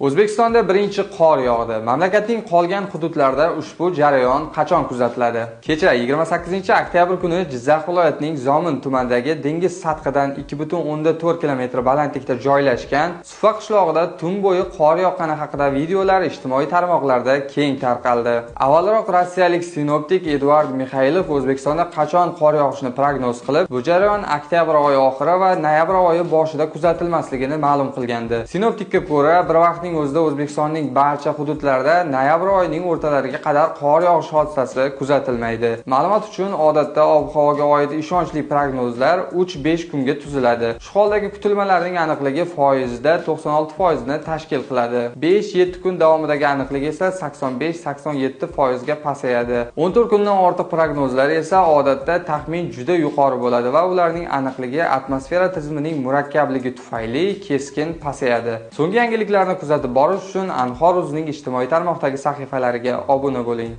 O'zbekistonda birinchi qor yog'di. Mamlakatning qolgan hududlarida ushbu jarayon qachon kuzatiladi? Kecha 28-oktyabr kuni Jizzax viloyatining Zomin tumanidagi dengiz sathidan 2.4 kilometr balandlikda joylashgan Sufa qishlog'ida tun bo'yi qor yoqqani haqida videolar ijtimoiy tarmoqlarda keng tarqaldi. Avvalroq rossiyalik sinoptik Eduard Mixaylov O'zbekistonda qachon qor yog'ishini prognoz qilib, bu jarayon oktyabr oyi oxiri va noyabr oyi boshida kuzatilmasligini ma'lum qilgandi. Sinoptikka ko'ra, bir vaqtning o'zida O'zbekistonning barcha hududlarida noyabr oyining o'rtalariga qadar qor yog'ish hodisasi kuzatilmaydi. Ma'lumot uchun, odatda ob-havoga oid ishonchli prognozlar 3-5 kunga tuziladi. Shu holdagi kutilmalarning aniqligi foizda 96% ni tashkil qiladi. 5-7 kun davomidagi aniqligi esa 85-87% ga pasayadi. 14 kundan ortiq prognozlar esa odatda taxmin juda yuqori bo'ladi va ularning aniqligi atmosfera tizimining murakkabligi tufayli keskin pasayadi. So'nggi yangiliklarni kuzatib borish uchun Anhor.uz'ning ijtimoiy tarmoqdagi sahifalariga obuna bo'ling.